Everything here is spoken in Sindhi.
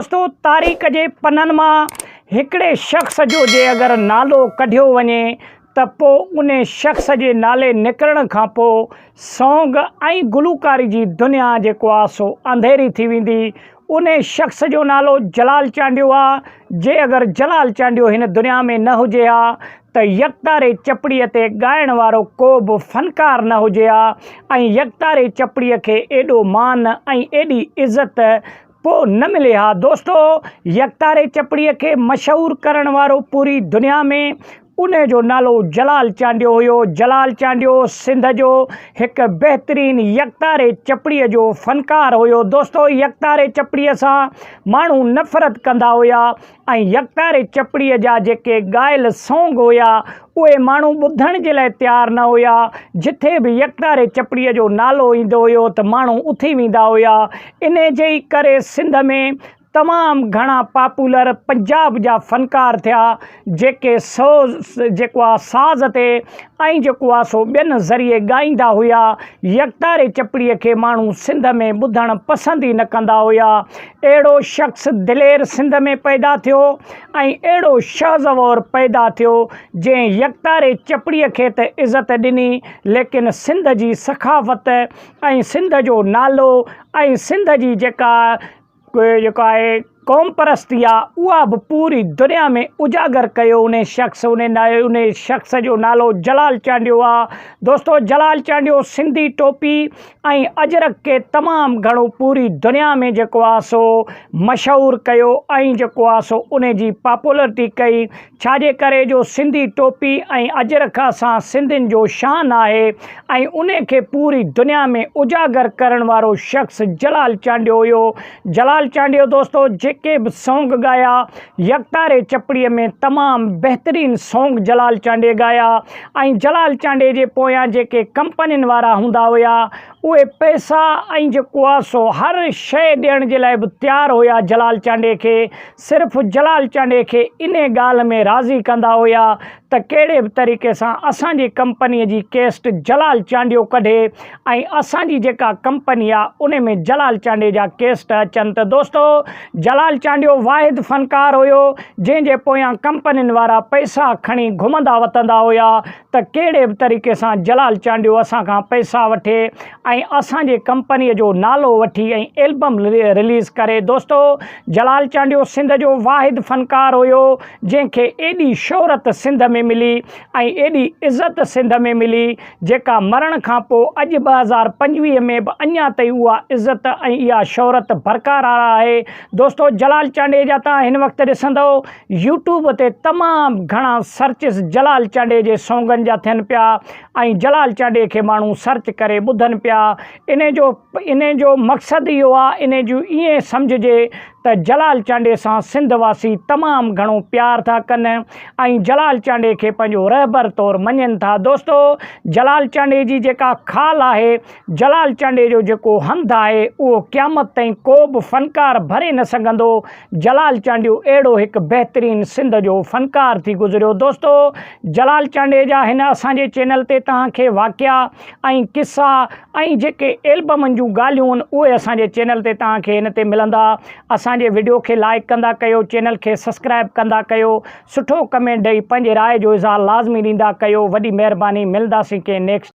دوستو تاريخ جي پنن مان هڪڙي شخص جو جي اگر نالو ڪڍيو وڃي ته پو ان شخص جي نالي نڪرڻ کان پو سونگ ۽ گلوڪاري جي دنيا جيڪو آ سو انڌيري ٿي ويندي. ان شخص جو نالو جلال چانڊيو آ. جي اگر جلال چانڊيو هن دنيا ۾ نه هجي ها ته يڪتاري چپڙي تي ڳائڻ وارو ڪو به فنڪار نه هجي ها ۽ يڪتاري چپڙي کي ايڏو مان ۽ ايڏي عزت پوء نه ملي ها. دوستو يڪتاري چپڙيء کي مشهور ڪرڻ وارو پوري دنيا ۾ ان جو نالو جلال چانڊيو هيو. جلال چانڊيو سنڌ جو هڪ بهترين يڪتاري چپڙيء جو فنڪار هيو. دوستو يڪتاري چپڙيء سان ماڻهو نفرت ڪندا هيا ۽ يڪتاري چپڙيء جا جيڪي ڳايل سونگ هيا، اهي ماڻهو ٻڌڻ جي لاء تيار نه هيا. جٿي به يڪتاري چپڙيء جو نالو ايندو هيو ته ماڻهو اٿي ويندا هيا. انهي جي ئي ڪري سنڌ ۾ تمام گهڻا پاپولر پنجاب جا فنڪار ٿيا، جيڪي سوز جيڪو آ ساز تي ۽ جيڪو آ سو ٻين ذريعي ڳائيندا هيا. يڪتاري چپڙيء کي ماڻهو سنڌ ۾ ٻڌڻ پسند ئي نه ڪندا هيا. اهڙو شخص دلير سنڌ ۾ پيدا ٿيو ۽ اهڙو شهزور پيدا ٿيو جنهن يڪتاري چپڙيء کي ته عزت ڏني ليڪن سنڌ جي سخاوت ۽ سنڌ جو نالو ۽ سنڌ جي جيڪا جيڪو آهي قوم پرستي آ اها به پوري دنيا ۾ اجاگر ڪيو انهي شخص انهي شخص جو نالو جلال چانڊيو آ دوستو جلال چانڊيو سنڌي ٽوپي ۽ اجرڪ کي تمام گهڻو پوري دنيا ۾ جيڪو آ سو مشهور ڪيو ۽ جيڪو آ سو انهي جي پاپولرٽي ڪئي ڇا جي ڪري جو سنڌي ٽوپي ۽ اجرڪ اسان سنڌين جو شان آهي ۽ انهي کي پوري دنيا ۾ اجاگر ڪرڻ وارو شخص جلال چانڊيو هيو. جلال چانڊيو دوستو جيڪي به سونگ ڳايا يڪتاري چپڙي ۾ تمام بهترين سونگ جلال چانڊيي ڳايا ۽ جلال چانڊيي جي پويان جيڪي ڪمپنين وارا هوندا هيا اهي پئسا ۽ جيڪو آ سو هر شئي ڏيڻ جي لاء به تيار هيا جلال چانڊيي کي صرف جلال چانڊيي کي انهي ڳالهه ۾ راضي ڪندا هيا ته ڪهڙي به طريقي سان اسان جي ڪمپني جي ڪيسٽ جلال چانڊيو ڪڍي ۽ اسان جي جيڪا ڪمپني آ ان ۾ جلال چانڊيي جا ڪيسٽ اچن ته دوستو جلال چانڊيو واحد فنڪار هيو جنهن جي پويان ڪمپنين وارا پئسا کڻي گهمندا وتندا هيا ته ڪهڙي به طريقي سان جلال چانڊيو اسان کان پئسا وٺي ۽ اسان جي ڪمپني جو نالو وٺي ۽ البم رليز ڪري دوستو جلال چانڊيو سنڌ جو واحد فنڪار هيو جنهن کي ايڏي شهرت سنڌ ۾ ملي ۽ ايڏي عزت سنڌ ۾ ملي جيڪا مرڻ کان پوء اڄ 2025 ۾ به اڃا تائين اها عزت ۽ اها شهرت برقرار آهي. دوستو جلال چانڊيي جا توهان هن وقت ڏسندؤ يوٽيوب تي تمام گهڻا سرچز جلال چانڊيي جي سونگن جا ٿين پيا ۽ جلال چانڊيي کي ماڻهو سرچ ڪري ٻڌن پيا انهي جو انهي جو مقصد اهو آهي انهي جو ائين سمجهجي ته جلال چانڊيي سان سنڌ واسي تمام گهڻو پيار ٿا ڪن ۽ جلال چانڊيي کي پنهنجو رهبر طور مڃين ٿا دوستو جلال چانڊيي جي جيڪا خال آهي جلال چانڊيي جو جيڪو هنڌ آهي اهو قيامت تائين ڪو به فنڪار ڀري نه سگهندو جلال چانڊيو اهڙو هڪ بهترين سنڌ جو فنڪار ٿي گذريو دوستو جلال چانڊيي جا هن اسان جي چينل تي توهان کي واقعا ۽ قصا ۽ جيڪي البمن جون ڳالهيون آهن اهي اسان جي چينل تي توهان کي هن تي ملندا اسان جي وڊيو کي لائيڪ ڪندا ڪيو چينل کي سسڪرائب ڪندا ڪيو سٺو ڪمينٽ ڏئي پنهنجي راء جو اظهار لازمي ڏيندا ڪيو وڏي مهرباني ملنداسين ڪنهن نيڪسٽ.